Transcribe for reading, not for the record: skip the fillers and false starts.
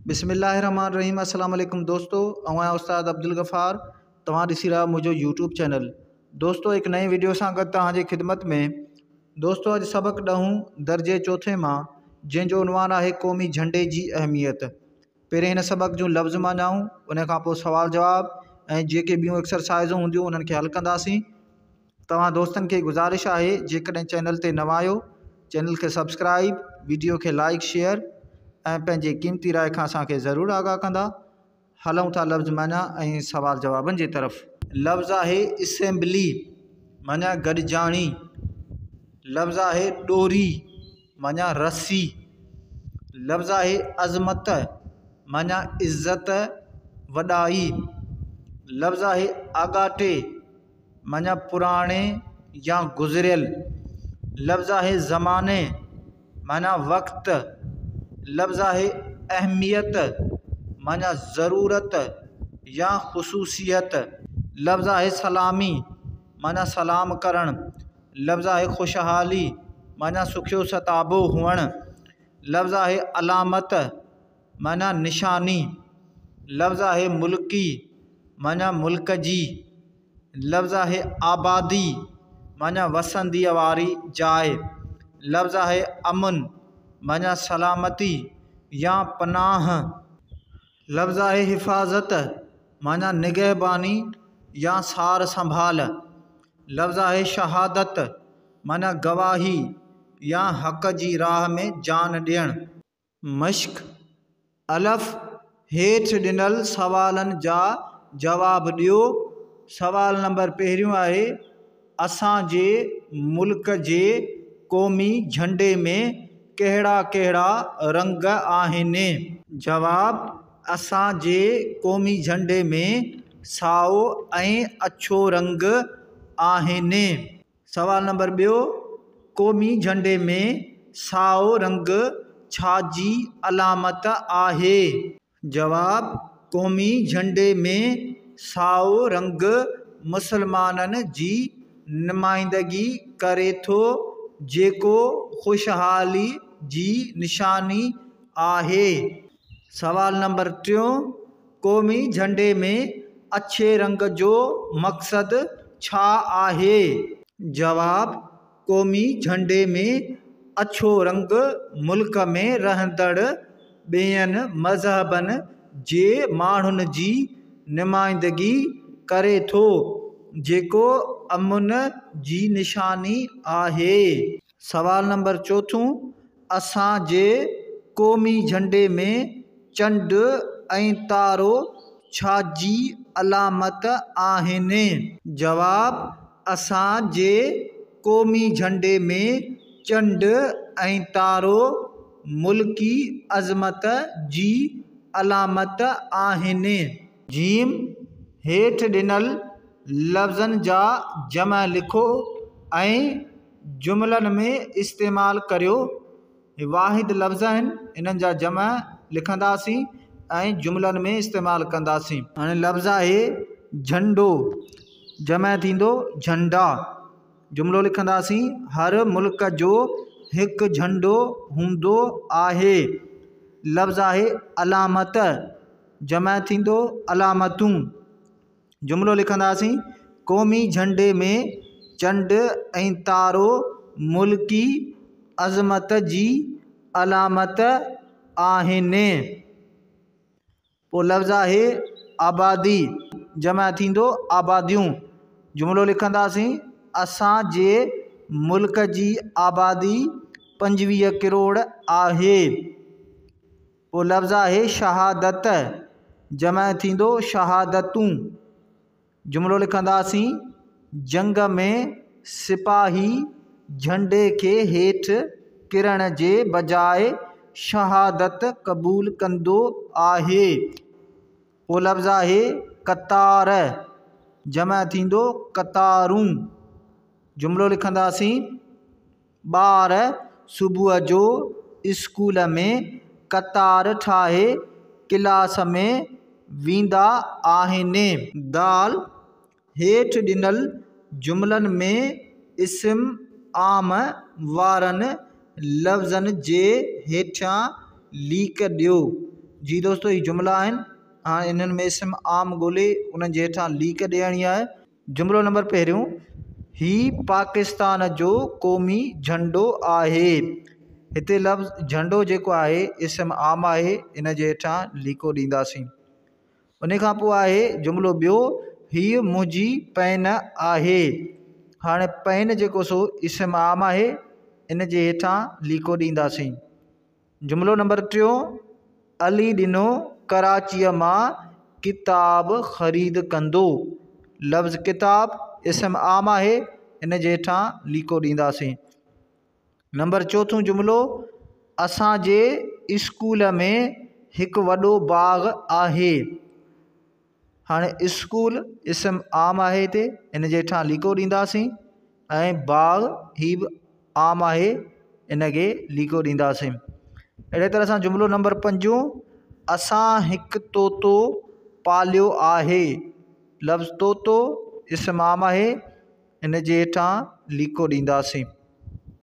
بسم الله الرحمن الرحيم السلام عليڪم دوستو آئون آهيان استاد عبدالغفار توهان ڏسي رهيا منهنجو يوٽيوب چينل دوستو هڪ نئين وڊيو سان گڏ توهان جي خدمت ۾ دوستو اڄ سبق ڏهون درجي چوٿين مان جنهن جو عنوان آهي قومي جهنڊي جي اهميت پهرين هن سبق جون لفظ معنائون ان کان پوء سوال جواب ۽ جيڪي ٻيون ايڪسرسائزون هونديون انهن کي حل ڪنداسين توهان دوستن کي گذارش آهي جيڪڏهن چينل تي نوان آهيو چينل کي سبسڪرائيب ويڊيو کي لائيڪ شيئر ۽ پنهنجي قيمتي راء کان اسان کي ضرور آگاهه ڪندا. هلون ٿا لفظ معنيٰ ۽ سوال جوابن جي طرف. لفظ آهي اسيمبلي معنيٰ گڏجاڻي. لفظ آهي ڏوري معنيٰ رسي. لفظ آهي عظمت معنيٰ عزت وڏائي. لفظ آهي آڳاٽي معنيٰ پراڻي يا گذريل. لفظ آهي زماني معنيٰ وقت. لفظ آهي اهميت معنيٰ ضرورت يا خصوصيت. لفظ آهي سلامي معنيٰ سلام ڪرڻ. لفظ آهي خوشحالي معنيٰ سکيو ستابو هئڻ. لفظ آهي علامت معنيٰ نشاني. لفظ آهي ملڪي معنيٰ ملڪ جي. لفظ آهي آبادي معنيٰ وسنديء واري جاء. لفظ آهي امن معنيٰ سلامتي يا پناهه. لفظ آهي حفاظت معنيٰ نگهباني يا سار سنڀال. لفظ آهي شهادت معنيٰ گواهي يا حق جي راهه ۾ جان ڏيڻ. مشق، الف، هيٺ ڏنل سوالن جا جواب ڏيو. سوال نمبر پهريون آهي، اسان جي ملڪ جي قومي جهنڊي ۾ ڪهڙا ڪهڙا رنگ آهن؟ جواب، اسان جي قومي جهنڊي ۾ سائو ۽ اڇو رنگ آهن. سوال نمبر ٻيو، قومي جهنڊي ۾ سائو رنگ ڇا جي علامت آهي؟ جواب، قومي جهنڊي ۾ سائو رنگ مسلمانن جي نمائندگي ڪري ٿو، جيڪو خوشحالي جي نشاني آهي. سوال نمبر ٽيون، قومي جهنڊي ۾ اڇي رنگ جو مقصد ڇا آهي؟ جواب، قومي جهنڊي ۾ اڇو رنگ ملڪ ۾ رهندڙ ٻين مذهبن جي ماڻهن جي نمائندگي ڪري ٿو، جيڪو امن جي نشاني آهي. سوال نمبر چوٿون، اسان جي قومي جهنڊي ۾ چنڊ ۽ تارو ڇا جي علامت آهن؟ جواب، اسان جي قومي جهنڊي ۾ چنڊ ۽ تارو ملڪي عظمت جي علامت آهن. جيم، هيٺ ڏنل لفظن جا جمع لکو ۽ جملن ۾ استعمال ڪريو. هي واحد لفظ آهن، انهن جا جمع لکنداسين ۽ جملن ۾ استعمال ڪنداسين. هاڻي لفظ آهي جهنڊو، جمع ٿيندو جهنڊا. جملو لکنداسين، هر ملڪ جو هڪ جهنڊو هوندو آهي. لفظ آهي علامت، جمع ٿيندو علامتون. جملو لکنداسين، قومي جهنڊي ۾ چنڊ ۽ تارو ملڪي عظمت جي علامت آهن. پوء لفظ آهي آبادي، جمع ٿيندو آباديون. جملو لکنداسين، اسان جي ملڪ جي آبادي 25 ڪروڙ آهي. پوء لفظ آهي شهادت، جمع ٿيندو شهادتون. جملو لکنداسين، جنگ ۾ سپاهي جهنڊي کي هيٺ ڪرڻ جي بجاء شهادت قبول ڪندو آهي. پوء لفظ آهي قطار، جمع ٿيندو قطارون. جملو لکنداسين، ٻار صبح جو اسڪول ۾ قطار ٺاهي ڪلاس ۾ ويندا آهن. دال، هيٺ ڏنل جملن ۾ اسم عام وارن لفظن جي هيٺيان ليڪ ڏيو. جي دوستو هي جملا آهن، هاڻي انهن ۾ اسم عام ڳولي انهن جي هيٺان ليڪ ڏيڻي آهي. جملو نمبر پهريون، هي پاڪستان جو قومي جهنڊو آهي. هتي لفظ جهنڊو جيڪو آهي اسم عام آهي، ان جي هيٺان ليڪو ڏينداسين. ان کان پوء آهي جملو ٻيو، هيء منهنجي پين آهي. هاڻي پين جيڪو سو اسم عام آهي، ان جي هيٺان ليڪو ڏينداسين. جملو نمبر ٽيون، علي ڏنو ڪراچيء مان ڪتاب خريد ڪندو. لفظ ڪتاب اسم عام آهي، ان جي هيٺان ليڪو ڏينداسين. نمبر چوٿون جملو، اسان جي اسڪول ۾ هڪ وڏو باغ آهي. هاڻي اسڪول اسم عام آهي هتي، ان جي هيٺان ليڪو ڏينداسين ۽ باغ هي به عام آهي، ان کي ليڪو ڏينداسين. اهڙي طرح سان جملو نمبر پنجون، اسان هڪ طوطو پاليو آهي. لفظ طوطو اسم عام آهي، ان جي هيٺان ليڪو ڏينداسين.